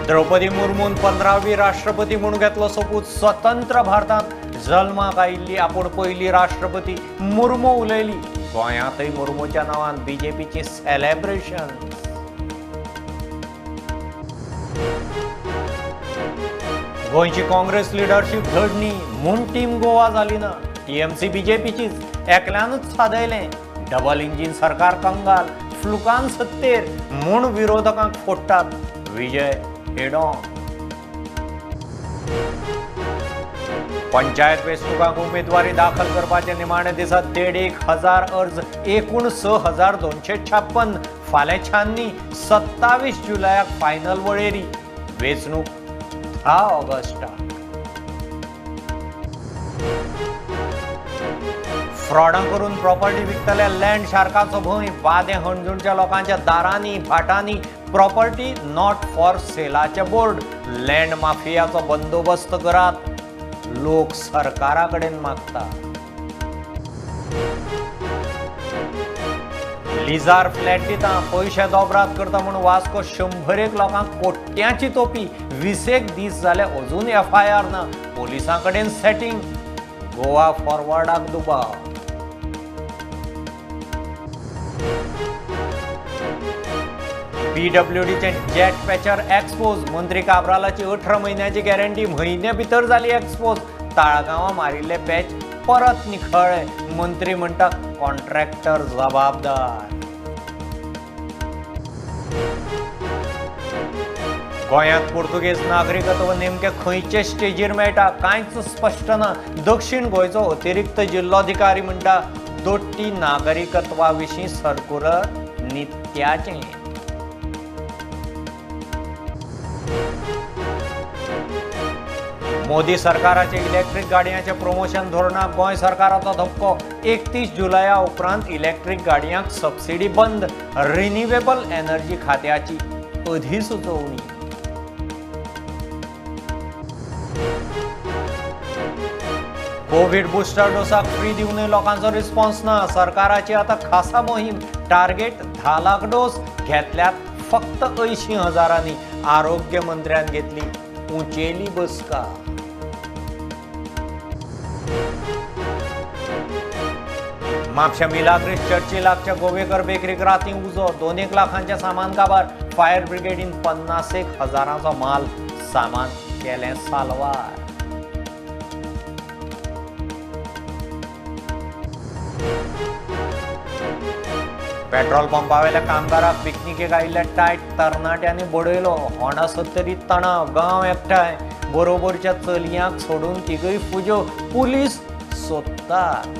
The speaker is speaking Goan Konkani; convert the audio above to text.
द्रौपदी मुर्मून 15वी राष्ट्रपती म्हूण घेतलो सोपूत. स्वतंत्र भारतांत जल्माक आयिल्ली आपूण पयली राष्ट्रपती मुर्मू उलयली. गोंयांतय मुर्मूच्या नांवान बीजेपीची सेलेब्रेशन. गोंयची काँग्रेस लिडरशीप धडणी म्हूण टीम गोवा जाली ना. टीएमसी बीजेपीचीच एकल्यानूच सादयलें. डबल इंजीन सरकार कंगाल, फ्लुकान सत्तेर म्हूण विरोधकांक फोडटात. विजय हेडोंग. पंचायत वेंचणुकांक उमेदवारी दाखल करपाचे निमाणे दिसा 1,500 अर्ज, एकूण 6,256. फाल्यां छाननी 27 जुलयाक फायनल वळेरी. वेंचणूक 10 ऑगस्टाक. फ्रॉडां करून प्रॉपर्टी विकतल्या लँड शार्काचो भंय. वादें हणजूणच्या लोकांच्या दारांनी भाटांनी प्रॉपर्टी not for सेलाचे बोर्ड. लँड माफियाचो बंदोबस्त करात, लोक सरकारा कडेन मागता. लिजार फ्लॅट दिता, पयशे दोबरात करता म्हूण वास्को 100 लोकांक कोट्यांची तोपी. 20 दीस जाले अजून एफआयआर ना. पोलिसां कडेन सेटिंग. गोवा फॉरवर्डाक दुबाव. पीडब्ल्यूडीचे जेट पॅचर एक्सपोज. मंत्री काब्रालाची 18 म्हयन्याची गॅरंटी म्हयन्या भितर जाली एक्सपोज. ताळगांवां मारिल्ले पॅच परत निखळ्ळे. मंत्री म्हणटा कॉन्ट्रॅक्टर जबाबदार. गोंयांत पुर्तुगेज नागरिकत्व नेमके खंयचे स्टेजीर मेळटा कांयच स्पश्ट ना. दक्षिण गोंयचो अतिरिक्त जिल्लोधिकारी म्हणटा दोट्टी नागरिकत्वा विशीं सर्कुलर नित्याचें. मोदी सरकाराचे इलेक्ट्रीक गाडयांचे प्रमोशन धोरणाक गोंय सरकाराचो धपको. 31 जुलया उपरांत इलेक्ट्रीक गाडयांक सबसिडी बंद. रिन्युएबल एनर्जी खात्याची अधिसुचोवणी. कोवीड बुस्टर डोसाक फ्री दिवनूय लोकांचो रिस्पॉन्स ना. सरकाराची आतां खासा मोहीम. टार्गेट 10 लाख डोस, घेतल्यात फक्त 80,000. आरोग्य मंत्र्यान घेतली उंचेली बसका. म्हापशा मिलाग्रीस चर्ची लागच्या गोवेकर बेकरीक राती उजो. 2 लाखांचें सामान काबार. फायर ब्रिगेडीन 50,000 माल सामान केलें साल्वार. पेट्रोल पंपावेल्या कामगाराक पिकनिकेक आयिल्ल्या टायट तरणाट्यांनी बडयलो. होंडा सत्तरी तणाव, गांव एकठांय. बरोबरच्या चलयांक सोडून तिगूय फुज्यो. पुलीस सोदतात.